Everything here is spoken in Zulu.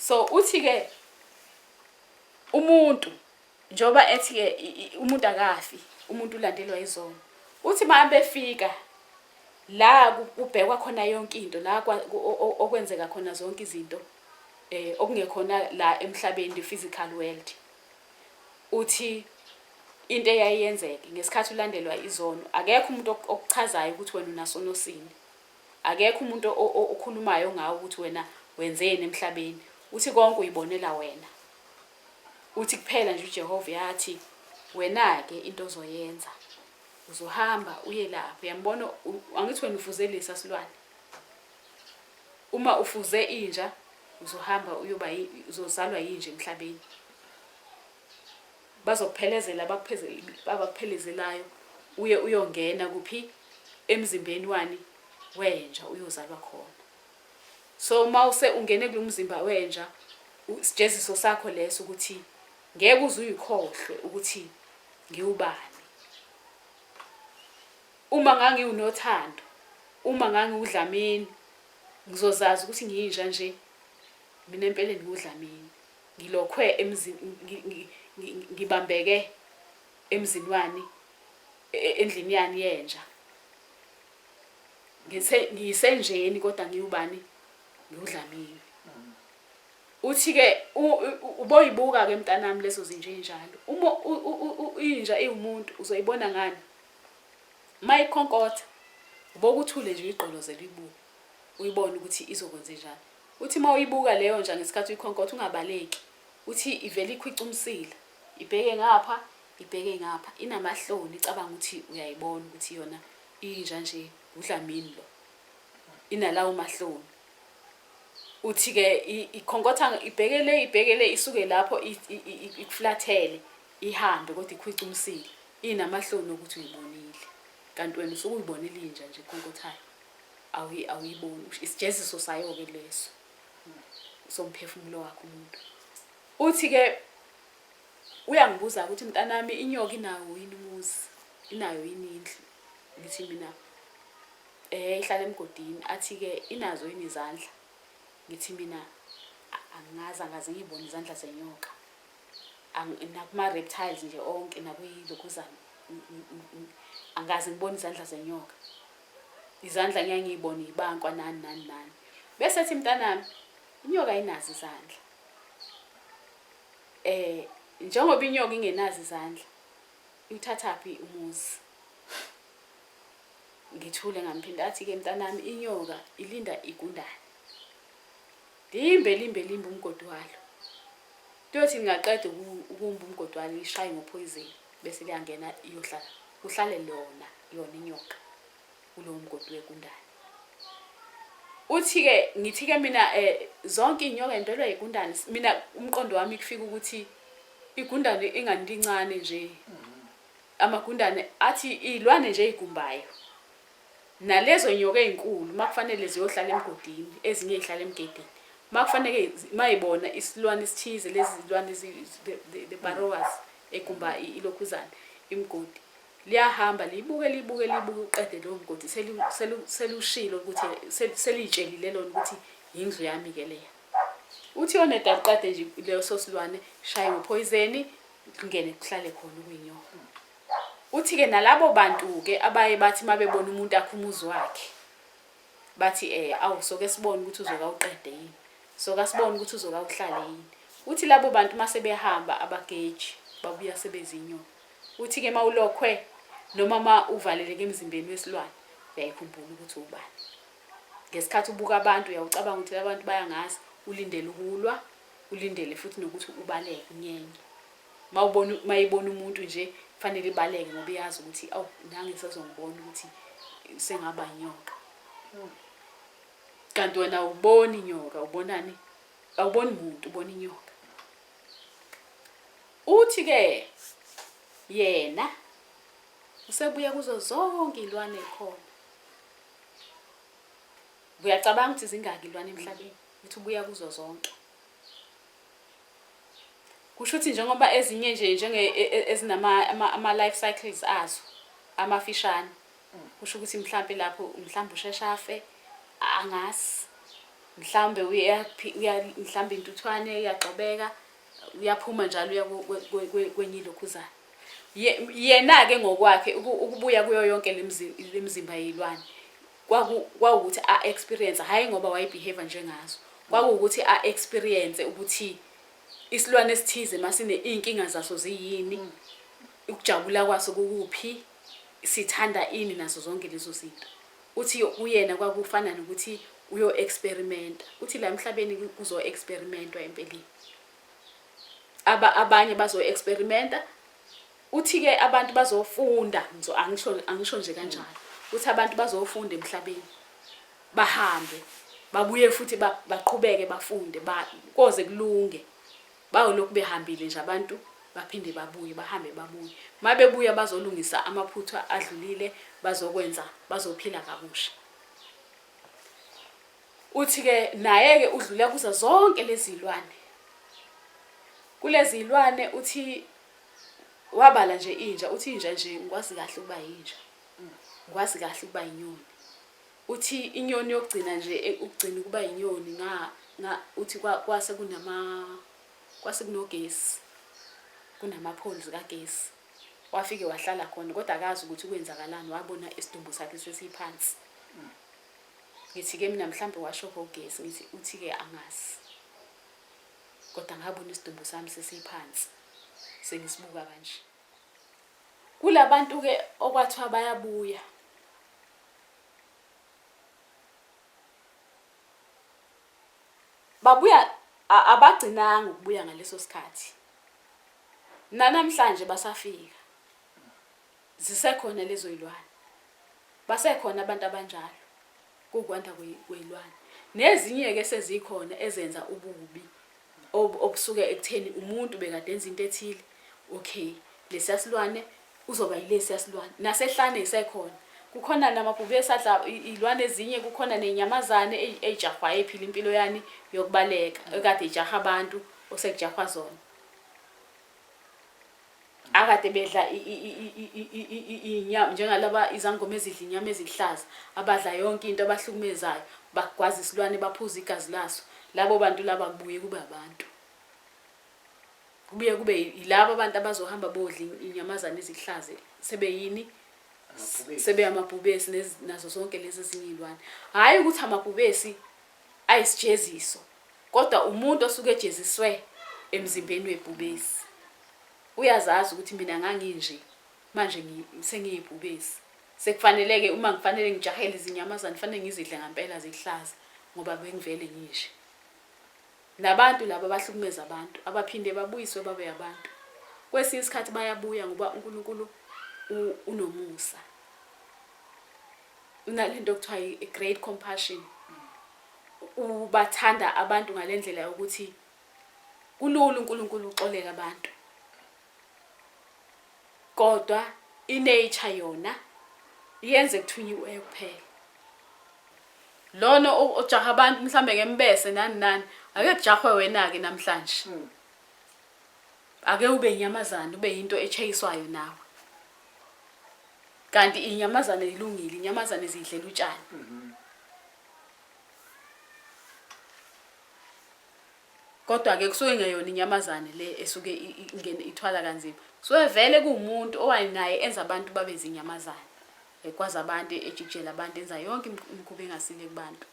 So uthi-ke umuntu njengoba ethi-ke umuntu akafi, umuntu ulandelwa izono. Uthi uma befika la kubhekwa khona yonke into, la okwenzeka khona zonke izinto, okungekhona la emhlabeni, the physical world. Uthi into eyayiyenzeke ngesikhathi ulandelwa izono, akekho umuntu okuchazayo ukuthi wena unasono sini. Akekho umuntu okhulumayo ngawe ukuthi wena wenzeni emhlabeni. Uthi konke uyibonela wena. Uthi kuphela nje uJehova yathi wena-ke into ozoyenza uzohamba uye lapho. Uyambona, angithi wena ufuze lesa silwane. Uma ufuze inja uzohamba uyoba uzozalwa yinja emhlabeni. Bazokuphelezela abakuphelezelayo uye uyongena kuphi emzimbeni wani wenja uyozalwa khona. So uma use ungene kulomzimba wenja, isijeziso sakho leso ukuthi ngeke uze uyikhohlwe ukuthi ngiwubani. Uma ngangiwunothando, uma ngangiwuDlamini, ngizozazi ukuthi ngiyinja nje, mina empeleni ngiwuDlamini. Ngilokhwe emzini, ngibambeke emzini wani, endlini yani yenja. Ngithe ngiyisenjeni kodwa ngiwubani? NgiwuDlamini. Uthi-ke uboyibuka-ke mntanami lezo zinja ey'njalo. Uma inja iwumuntu uzoyibona ngani? Uma ikhonkotha ubokuthule nje uyigqolozele uyibuke. Uyibone ukuthi izokwenzenjani. Uthi uma uyibuka leyo nja ngesikhathi uyikhonkotha ungabaleki. Uthi ivele ikhwice umsila. Ibheke ngapha, ibheke ngapha. Inamahloni icabanga ukuthi uyayibona ukuthi yona inja nje uDlamini lo. Inalawo mahloni. Uthi-ke ikhonkotha ibheke le ibheke le isuke lapho ikuflathele ihambe kodwa ikhwice umsila. Inamahloni okuthi uyibonile. Kanti wena usuke uyibonile inja nje ekhonkothayo. Awuyiboni. Isijeziso sayo-ke leso somphefumulo wakhe umuntu. Uthi-ke uyangibuza ukuthi mntanami inyoka inawo yini umuzi, inayo yini indlu? Ngithi mina ihlala emgodini. Athi-ke inazo yini izandla? Ngithi mina angazi, angaze ngiyibone izandla zenyoka. Nakuma-reptiles nje onke, nakwilokhuzana, angaze ngibone izandla zenyoka. Izandla ngeke ngiyibone ibankwa nani nani nani. Bese ethi mntanami inyoka ayinazo izandla. Njengoba inyoka ingenazo izandla, iwuthathaphi umuzi? Ngithule ngamphinda athi-ke mntanami inyoka ilinda igundane. Limbe limbe limbe umgodi walo. Kuyothi lingaqeda ukumba umgodi walo lishaye ngophoyizeni bese liyangena iyohlala. Kuhlale lona yona inyoka kulowo mgodi wegundane. Uthi-ke ngithi-ke mina zonke iy'nyoka impelwa igundane. Mina umqondo wami kufika ukuthi igundane ingani lincane nje. Amagundane athi iy'lwane nje ey'gumbayo. Nalezo nyoka ey'nkulu uma kufanele ziyohlala emgodini, ezinye y'hlala emgedeni. Uma kufanele mayibona isilwane esithize, lezi zilwane the burrowers egumba ilokhuzana imigodi, liyahamba liyibuke liyibuke liyibuke uqede lowo mgodi selushilo ukuthi seliyitshelile lona ukuthi yindlu yami-ke leya. Uthi yoneda liqede nje leso silwane, shaye ngophoyizeni, kungene kuhlale khona okuyinyoka. Uthi-ke nalabo bantu-ke abaye bathi uma bebona umuntu akha umuzi wakhe, bathi awu soke sibone ukuthi uzokawuqede yini, soke asibone ukuthi uzokawuhlale yini. Uthi labo bantu uma sebehamba abageji, babuya sebezinyoka. Uthi-ke uma ulokhwe noma uma uvaleleke emzimbeni wesilwane, uyayikhumbula ukuthi uwubani. Ngesikhathi ubuka abantu uyawucabanga ukuthi abantu bayangazi, ulindele ukulwa, ulindele futhi nokuthi ubaleke unyenye. Mawubona mayibona umuntu nje kufanele ibaleke ngoba iyazi ukuthi awu nange sezongibona ukuthi sengaba inyoka. Kanti wena awuboni inyoka, ubonani? Awuboni muntu, ubona inyoka. Uthi ke yena usebuya kuzo zonke izilwane ekhona. Uyacabanga ukuthi zingaki izilwane emhlabeni? Uthi ubuya kuzo zonke. Kusho ukuthi njengoba ezinye nje njenge ezinama ama life cycles azo amafishane, kusho ukuthi mhlampe lapho mhlambe usheshe afe, angazi. Mhlawumbe mhlawumbe intuthwane iyagxobeka, uyaphuma njalo uya kwenye ilokhuzana. Yena-ke ngokwakhe ukubuya kuyo yonke le mizimba yey'lwane kwawukuthi a-experience, hhayi ngoba waye-behave njengazo, kwakuwukuthi a-experience ukuthi isilwane esithize masine iy'nkinga zaso ziyini, ukujabula kwaso kukuphi, sithanda ini, nazo zonke lezo zinto. Uthi kuyena kwakufana nokuthi uyo-experimenta. Uthi la emhlabeni kuzo-experimentwa empeleni. Abanye bazo-experimenta. Uthi-ke abantu bazofunda, angisho nje kanjalo. Uthi abantu bazofunda emhlabeni, bahambe, babuye futhi baqhubeke bafunde, koze kulunge. Bayolokhu behambile nje abantu, baphinde babuye, bahambe babuye. Uma bebuya bazolungisa amaphutha adlulile, bazokwenza, bazophila kabusha. Uthi-ke naye-ke udlula kuzo zonke lezi zilwane. Kulezi zilwane uthi wabala nje inja, uthi inja nje ngikwazi kahle ukuba yinja. Ngikwazi kahle ukuba yinyoni. Uthi inyoni yokugcina nje ukugcina ukuba yinyoni nga nga uthi kwase kunama kwase kunogesi, kunama-poles kagesi. Wafike wahlala khona kodwa akazi ukuthi kwenzakalani, wabona isidumbu sakhe sesiphansi. Ngithi-ke mina mhlampe washoka ugesi, ngithi uthi-ke angazi. Kodwa ngabona isidumbu sami sesiphansi, sengisibuka kanje. Kulabantu-ke okwathiwa bayabuya. Babuya abagcinanga ukubuya ngaleso sikhathi. Nanamhlanje basafika. Zisekhona lezo yilwane. Basekhona abantu abanjalo. Kukwanda kweyilwane. Nezinye-ke sezikhona ezenza ububi obusuke ekutheni umuntu bekade enza into ethile. Okay, lesiya silwane uzoba yilesiya silwane. Nasehlane isekhona. Kukhona namabhubesi adla iy'lwane ezinye, kukhona ney'nyamazane ey'jahwayo ey'phila impilo yani yokubaleka, ekade ijaha abantu, osekujahwa zona. Akade bedla inyama njengalaba izangoma ezidla inyama ezihlaza, abadla yonke into, abahlukumezayo, bagwaza isilwane baphuze igazi laso. Labo bantu laba kubuye kube abantu. Kubuye kube yilabo abantu abazohamba bodla inyamazane ezihlaza sebeyini? Sebe amabhubesi nazo zonke lezi ezinye iy'lwane. Hhayi ukuthi amabhubesi ayisijeziso, kodwa umuntu osuke ejeziswe emzimbeni webhubesi uyazazi ukuthi mina nganginje, manje sengiyibhubesi. Sekufanele-ke uma ngifanele ngijahele izinyamazane, kufanele ngizidle ngampela zihlaza ngoba bengivele nginje. Nabantu laba abahlukumeza abantu abaphinde babuyiswe babe abantu. Kwesinye isikhathi bayabuya ngoba uNkulunkulu unomusa. Unalento okuthiwa i-great compassion. Ubathanda abantu ngalendlela yokuthi kulula uNkulunkulu uxolela abantu. Kodwa i-nature yona yenze kuthunyiweyo kuphela. Lona ojaha abantu mhlambe ngembese nani nani, ake kujahwe wena-ke namhlanje. Ake ube inyamazane, ube yinto echeyiswayo nawe. Kanti inyamazane ilungile, inyamazane zidlela utshani. Kodwa-ke kusuke ngeyona inyamazane le esuke ingene ithwala kanzima. Kusuke vele kuwumuntu owayenaye enza abantu babe zinyamazane. Ekwazi abantu, ejikijela abantu, enza yonke imikhuba engasile kubantu.